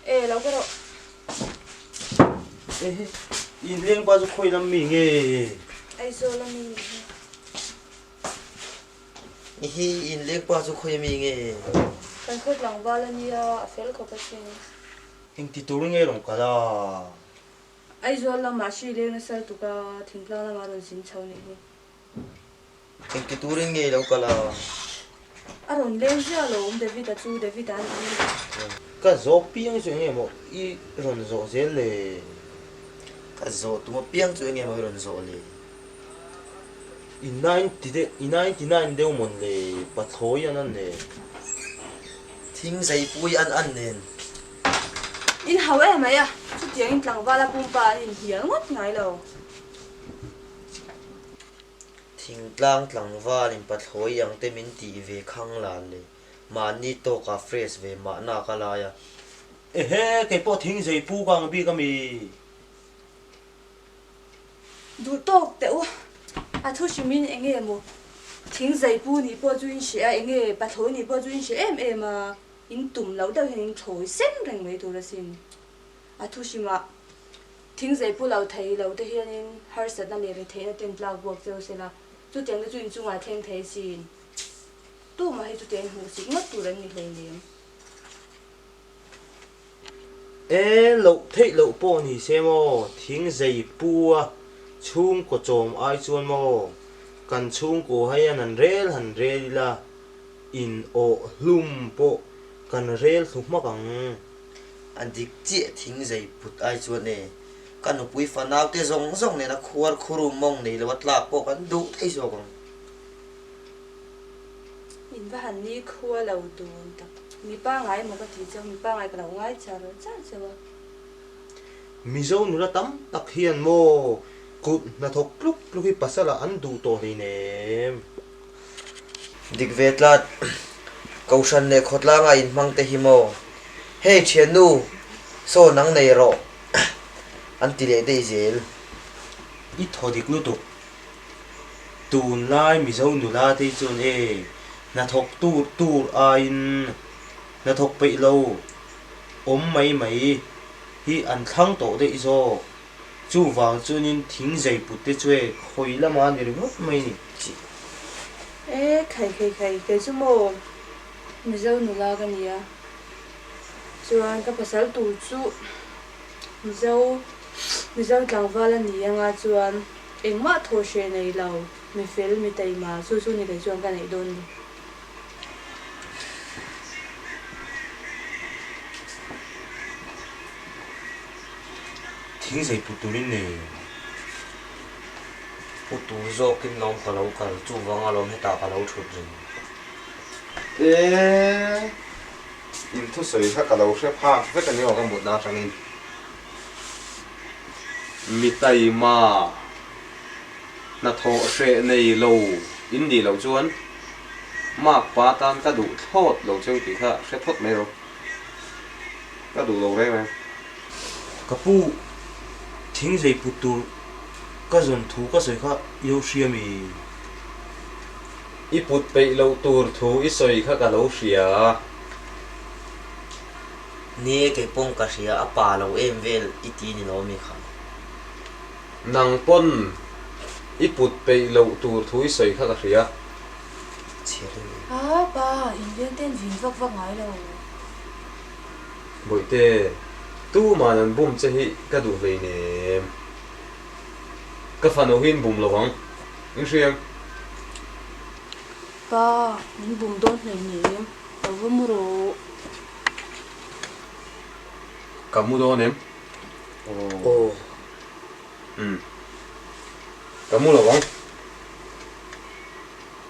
E, lo ka rawh. Ehe, in leng pa chu khawi lam mi nge? Aizawl a mi nih hi. Ehe, in leng pa chu khawi mi nge? Kan khaw tlangval a nia, a fel khawp asin. Engti tur nge rawn kal a? Aizawl lamah hri leng nasa lutuk a, thingtlang lamah rawn zin chho nih hi. Engti turin nge i lo kal a? A rawn leng ziah lo awm David-a chu, David-a an ti. Ka zawh piang chu enge maw i rawn zawh zel le? Ka zawh tum apiang chu enge maw i rawn zawh le? I ninety deuh, i 99 deuh mawn le, pathlawi an an nen. Thing zeipui an an nen. In hau em mai a, chutiangin tlangval a pumpa an inhnial ngawt ngai lo. Thingtlang tlangval in pathlawi ang te min tih ve khang lan le, mahni tawkah fresh ve mahna ka lai a. Ehe, kei pawh thing zei pu ka ang bik a mi. Duh tawk teh u, a thu hrimin enge maw thing zei pu nih pawh chu in hre a, enge pathlawi nih pawh chu in hre em em a, in tum loh deuh hian in thawi sen reng mai tur asin. A thu hrimah Thingzei pu lo thei lo te hianin harsatna leh retheihna ten tlak buak cheu sela, chutiang te chu inchungah thleng thei sin. Tumah hi chutiang hmuh sik ngawt tur an ni hleinem. E loh theih loh pawh ni se maw, thingzei pu a chhungkaw chawm ai chuan maw, kan chhungkaw hian han rel han rel ila, in awh hlum pawh kan rel thlu hmak ang. A dik chiah thing zei put ai chuan e, ka nupui fanau te zawng zawng nena khuar khuru mawng nei lo a tlak pawh kan duh thei zawk ang. In va han ni khua lo dun tak. Mi pangai emaw ka ti cheu, mi pangai ka lo ngai char char cheu a. Mizo nula tam tak hian maw kut hnathawk tluk tluk hi pasal ah an duh tawh hleinem. Dik ve tlat. Kohhran leh khawtlanga inhmang te hi maw? Hei thiannu, saw nang nei rawh an ti leh daih zel. I thaw dik lutuk. Tunlai Mizo nula te hi chuan e, hnathawk tur tur aiin hnathawk peih lo awm mai mai hi an thlang tawh daih zawk. Chuvang chuanin thing zei put te chu e khawi lama ni ringawt mai ni. E khai khai khai, kei chu maw Mizo nula ka nia, chuan ka pasal tur chu Mizo Mizo tlangval a ni anga chuan engmah thaw hreh nei lo, mi fel, mi taima chu chu ni kei chuan ka neih dawn ni. Thing zei put turin nei. Pu tur zawkin lawm ka lo kal, chuvang alawm hetah ka lo thut reng. E, in thusawi kha ka lo hre phak vek a ni aw ka mutna atangin. Mi taima hnathawh hreh nei lo in nih loh chuan mark pa tan ka duh thlawt lo cheu tih kha hre phawt mai rawh. Ka duh lo reng reng. Ka pu, thing zei put tur ka zawn thu ka sawi kha i lo hria mi? I put peih loh tur thu i sawi kha ka lo hria. Ni e, kei pawng ka hria, a pa lo em vel i ti ni lo mi kha. Nang pawn i put peih loh tur thu i sawi kha ka hria. Chhiar em em. A pa, in veng ten vin vak vak ngai lo. Bawihte, tuman an bum che hi ka duh hleinem. Ka fanu hi in bum lo ang, in hriang. Pa, min bum dawn hleinem, lo va mu rawh. Ka mu dawn em? Aw. Umm. Ka mu lo ang.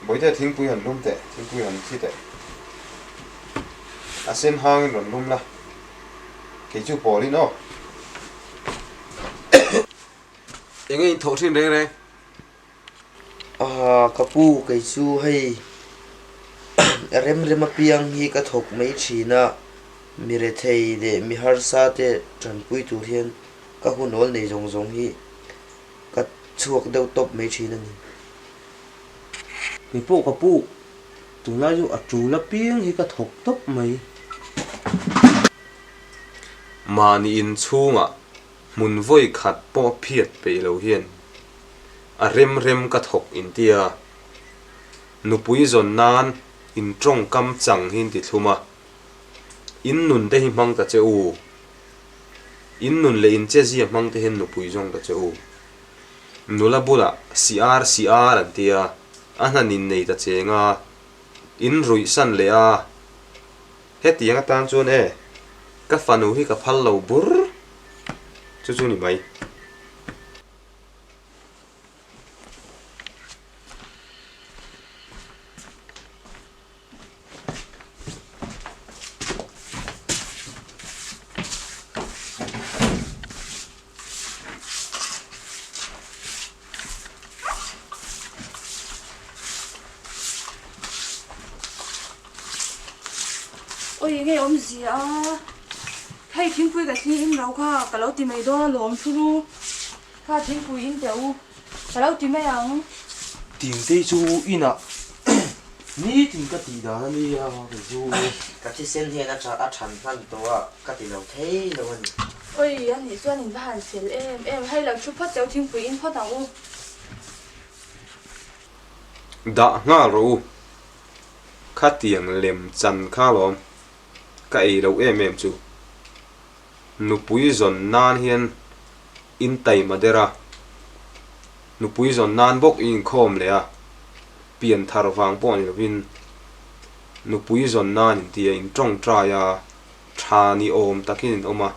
Bawihte, thingpui han lum teh, thingpui han thi teh. A sen hangin rawn lum la, kei chu pawlin aw. Enge in thawh thin reng reng? Ahaa, ka pu kei chu hei rem rem apiang hi ka thawk mai thin a, mi rethei leh mi harsa te tanpui tur hian ka hun awl nei zawng zawng hi ka chhuak deuh tawp mai thin a ni. Kei pawh ka pu Tunlai chu a tul apiang hi ka thawk tawp mai. Mahni inchhungah hmun vawi khat pawh phiat peih lo hian a rem rem ka thawk intia nupui zawn nan in tawngkam chang hi inti thlum a, in nun te hi hmang ta che u, in nun leh in chezia hmang te hian nupui zawng ta che u. Nula bulah si ar si ar an tia, a hna nin nei ta cheng a, in ruih san leh a. Hetiang atan chuan e, ka fanu hi ka phal lo bur chu chu ni mai. Oi enge awmzia a, hei thingpui ka thli in ro kha ka lo ti mai dawn alawm thuru kha thingpui in teh u ka lo ti mai ang. Tinte chu inah nitin ka tih dan a nia kei chu. Ka thisen hian a a than hman tawh a ka ti lo thei lo a ni. Oi a nih chuan in va han fel em em hei lo thu phawt teh u thingpui in phawt ang u. Dah nghal rawh u. Khatiang lem chan kha lawm ka ei loh em em chu. Nupui zawn nan hian in taima der a, nupui zawn nan bawk i inkhawm leh a, pian thar vang pawh ni lovin nupui zawn nan intia in tawngtai a, tha ni awm takin in awm a.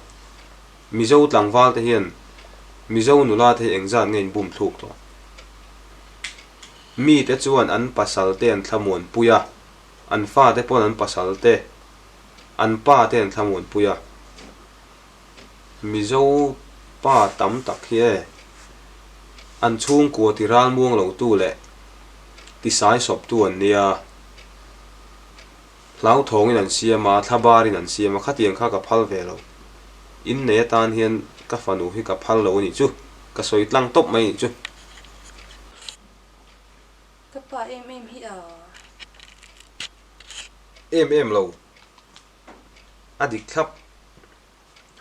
Mizo tlangval te hian Mizo nula te hi engzat nge in bum thluk tawh? Mite chuan an pasal te an thlamuanpui a, an fate pawn an pasal te an pa te an thlamuanpui a. Mizo pa tam tak hi e, an chhungkua ti ralmuang lo tu leh ti saisawp tu an nia. Hlauthawngin an siam a, thlabarin an siam a, khatiang kha ka phal ve lo. Innei atan hian ka fanu hi ka phal lo a nih chu, ka sawi tlang tawp mai a nih chu. Ka pa em em hi a. Em em lo. A dik thlap.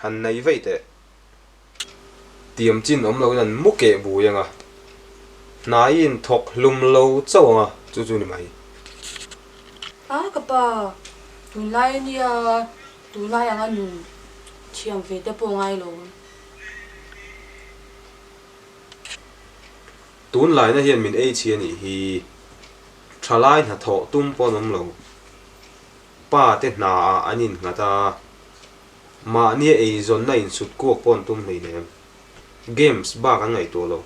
Han nei veih teh. Tiam chin awm loin an mu keh bui ang a. Hnai in thawk hlum lo chauh ang a, chu chu ni mai. A ka pa, tunlai a nia, tunlai anga nun thiam ve te pawh ngai lo. Tunlaina hian min ei chhi a nih hi. Thalai hnathawh tum pawh an awm lo. Pa te hna ah an innghat a, mahnia eizawnna insut kuak pawh an tum hleinem. Games bak an ngaihtuah lo.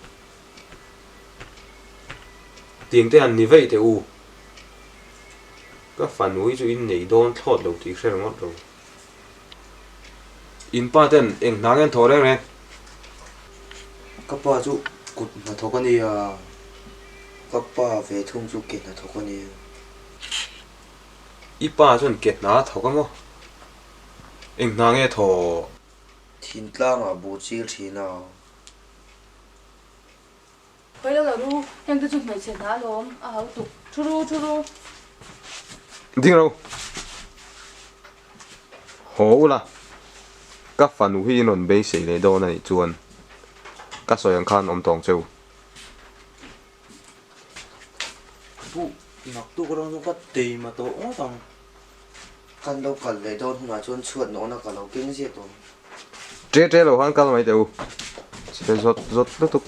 Tiang te han ni veih teh u. Ka fanu hi chu in nei dawn thlawt lo tih hre ringawt lo. In pa ten eng hna nge an thawh reng reng? Ka pa chu kut hnathawk a nia. Ka pa ve thung chu ke hnathawk a nia. I pa chuan ke hna a thawk a maw? Eng hna nge thawh? Thingtlangah buh chil thin a. Hawi lo la ru, heng te chu hmeichhe hna alawm a hau tuk. Thu ru, thu ru. Ding ro. Haw ula, ka fanu hi in rawn beisei leh dawn a nih chuan ka sawi ang khan awm tawng cheu. Pu, naktuk rawng chu ka teima tawh ngawt ang. Kan lo kal leh dawn hunah chuan chhuat nawhna ka lo keng ziah tawh. Ṭe ṭe lo khan kal mai teh u. Chhe zawt zawt lutuk.